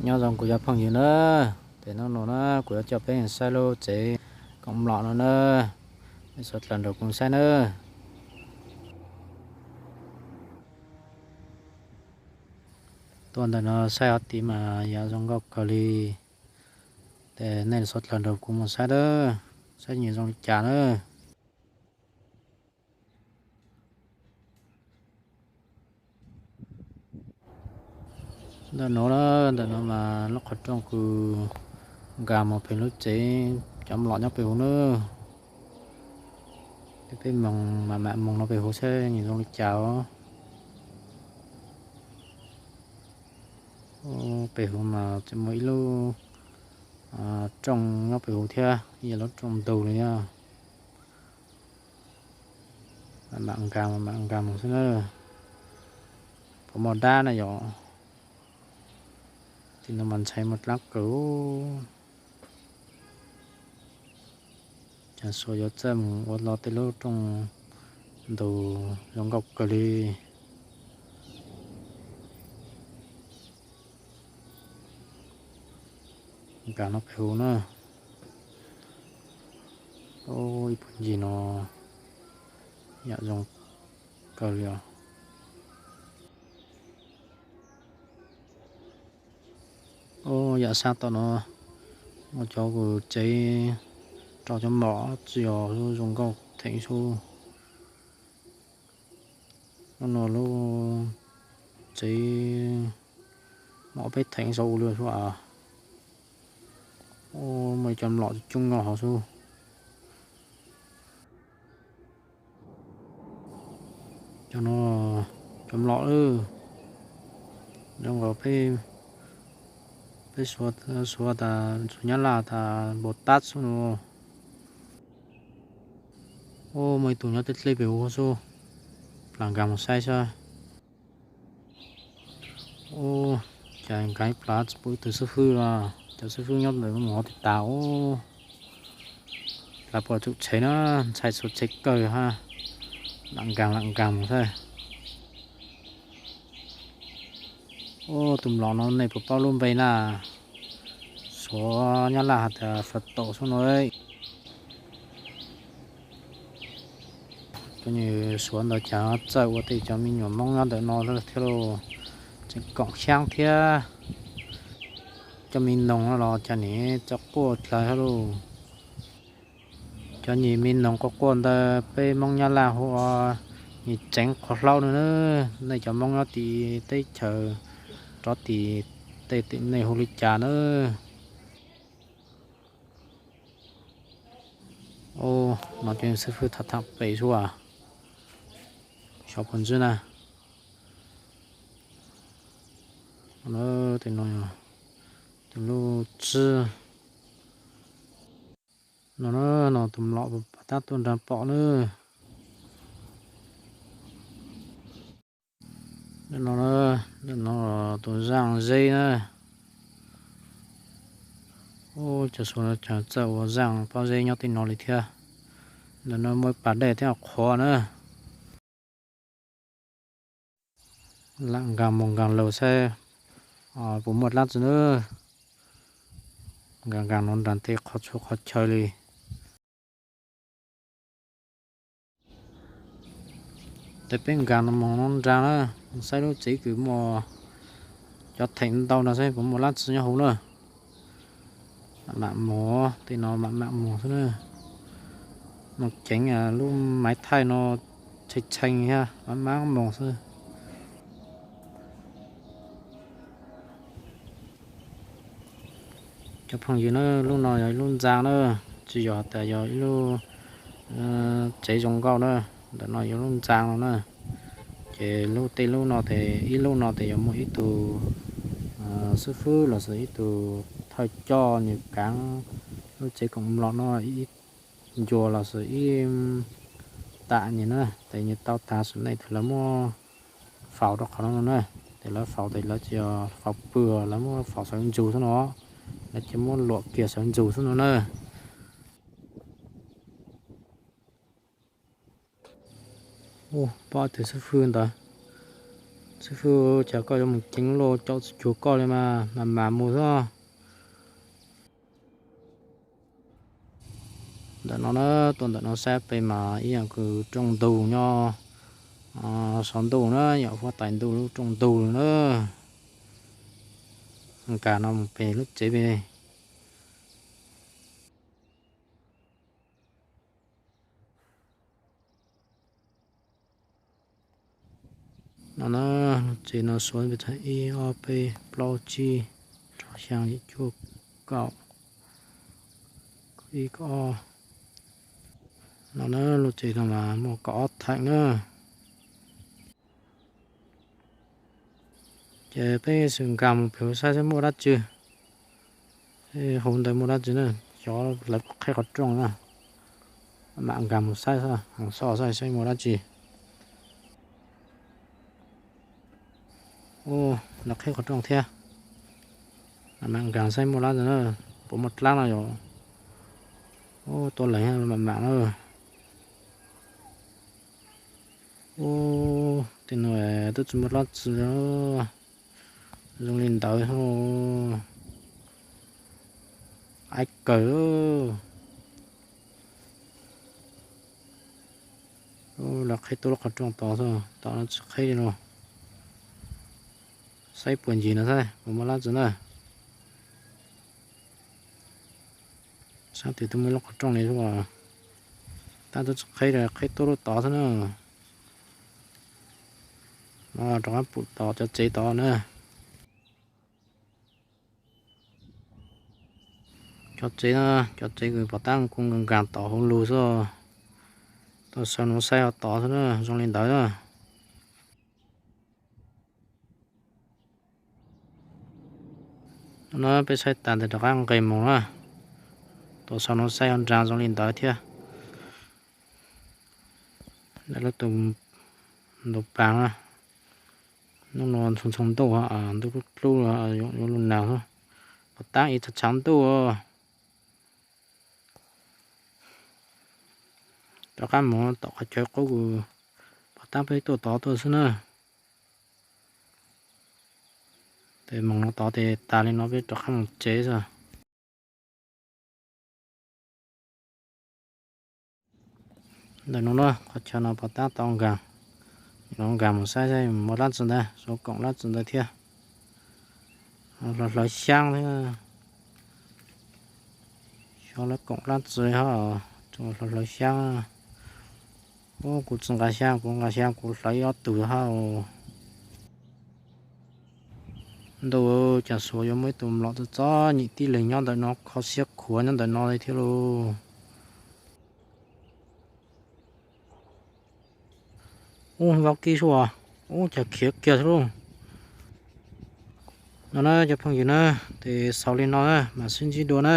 Nyob zoo kuv cov phooj ywg na, ces hnub no na kuv yuav coj peb saib lub tsev koom mlom no na, nej suav dlawg nrog kuv saib na. Tuaj ntawm no saib hov tid mas yam zoo nkauj kawg li, ces nej suav dlawg nrog kuv mus saib na, saib nws zoo li cas na. Ntawm no na, ntawm no mas lub qhov rooj kws nkag mus pem lub tsev cov mlom nyob pem hauv na. Peb moog mam mam moog no pem hauv saib nws zoo li cas os. Pem hauv mas tseem muaj ib lub rooj nyob pem hauv thiab, ib yam lub rooj ntug li na. Mam mam nkag, mam mam nkag mus xwb na. Puas muaj dab na yom? Tim no mas ntshai muaj dlaab kawg. Cas suav yuav txawj mus ua los tej lub rooj ntug zoo nkauj kawg li. Nkag no pem hauv na. Ib puag ncig no yam zoo kawg li os. Yam sab tom no muaj cov kws tsev rau cov mlom tsi os, zoo nkauj theem sub. Lub no lub tsev mlom peb theem saum ua li sub as. Muaj cov mlom coob nyob hov sub. Cov no cov mlom lawm, zoo nkaus peb suav tas, suav nyab laj tas npau tab xwb no. Muaj ib tug nyob tej dlej pem hauv xwb, plam nkag mus saib saib. Cas nkag ib plam tsis pom ib tug xib fwb los, cov xib fwb nyob ntawm mus hov tas tas os. Lawv puas tsum tshev na, ntshai suav tshev kawg hab. Lam nkag lam nkag mus xwb. Ub, tus mlom no nej puas paub lub npe na? Suav nyab laj has tas fas taum xwb no. Cov nyuam suav ntawd cas txawj ua tej cov me nyuam Moob nyob ntawm no thiab lauj, tseem koom xyaab thiab. Cov me noog no los cas nim txawj quaj dlawg thiab lauj. Cov nyuam me noog quaj quaj ntawd peb Moob Nyab Laj hu ua nyuam tseev qhuav hlaub no na. Nej cov Moob nyob tim teb chaws rov tim tej tim nej hu li cas na? Ub, no cov xib fwb tham tham pem sub, xyov puas ntsib na. Tus lub tsib no, no tus mlom pab tab tuaj nrag pom na. No, no tus zaaj zeb na. Ub, cov suav no cas txawj ua zaaj pob zeb nyob tej no li thiab. Ntawm no muaj ib pas dej thiab qhuav na. Lam nkag mus nkag lug saib puas muaj dlaab tsi na. Nkag nkag no nrag tej qhov txhua qhov chaw li. Ces peb nkag no mus no nrag na, saib lub tsev kws muaj cov theem ntau no saib puas muaj dlaab tsi nyob hauv na. Mam mam mus, tej no mam mam mus xwb na. Mus ceev lub maiv thaij no tshee tshee thiab, mam mam mus xwb. Cov phooj ywg na, lub no yog ib lub ntxaa na, tsis yog tas yog ib lub tsev zoo nkauj na. Ntawm no yog lub ntxaa no na. Ces lub tej lub no ces ib lub no ces yuav muaj ib tug xib fwb los sis ib tug thawj coj nws kaav lub tsev koom mlom no ib ncua los sis ib tam nws na, ces nws tau tas sim neej ces lawv muab faus rau qhov no no na. Ces lawv faus ces lawv tsis yog faus pw, lawv muab faus sawv ntsug xwb no, lawv cia muab luam kiag sawv ntsug xwb no na. Ub, pom tus xib fwb ntawd, Xib fwb, cas koj yuav mus ceev loj coj tsis cuag koj li mas, mas mas mus xwb. Ntawm no na, tuaj ntawm no saib pem mas ib yam kws rooj ntug nyob saum ntuj na, yog huab tais ntuj lub rooj ntug na. Nkag no mus pem lub tsev pem. No na, lub tsev no suav ib, ob, peb, plaub, tsib, rau, xyaa, yim, cuaj, kaum, ib, kaum ob. No na, lub tsev no mas muaj kaum ob theem na. Ces peb sim nkag mus pem saib saib muaj dab tsi, hauv ntawd muaj dab tsi na. Xyov lawv qhib qhov rooj na, mam nkag mus saib, mus xauj saib saib muaj dab tsi. Ub, lawv qhib qhov rooj thiab. Mam nkag saib muaj dab tsi na, puas muaj dlaab no yom. Ub, tuaj leeg mam mam na. Ub, tej no twb tsis muaj dlaab tsi, zoo li ntawd. Aib kawg. Lawv qhib tuaj lub qhov rooj tod xwb, tom no tsis qhib li no. Saib puas ncig no saib puas muaj dlaab tsi na. Sab twg twb muaj lub qhov rooj li xwb, tab twb tsis qhib li, qhib tuaj lub tod xwb na. No rov qab pum tom cov tsev tod na. Cov tsev, cov tsev kws pov tab kuv nkag nkag tom hauv lug xwb. Tuaj sau no saib hov tod xwb na, zoo li ntawd na. No peb saib tas ntawd rov qab nqes mus na. Tuaj sau no saib hov nraag zoo li ntawd thiab. Lawv lub tus ntoo paag na. Hnub no ntxhoo ntxhoo ntuj, ntuj dlub dlub, yuav lug naag. Pov tab ib txhaav txhaav ntuj. Rov qab mus tom qhov chaw qub kws pov tab peb tuaj tod tuaj xwb na. Tes moog no tod tes tas li no peb rov qab mus tsev xwb. Ntawm no na, qhov chaw no pov tab tau nkaag, no nkaag mus saib saib muaj dlaab tsi ntawd, xyov koom dlaab tsi ntawd thiab. Hlawv hlawv xyaab thiab. Xyov lawv koom dlaab tsi hab, tsuas hlawv hlawv xyaab. Ub, kuv tsis nqa xyaab, kuv nqa xyaab kuv hlawv ib ob tug hab. Ntuj, cas suav yuav muaj ib tug mlom txom txom nyem tib leeg nyob ntawm no, kho siab khuav nyob ntawm no li thiab lauj. Ub, vaub kib sua, ub, cas khiav kiag xwb lauj. No na cov phooj ywg na, tes xaus li no na, mam sib ntsib dua na.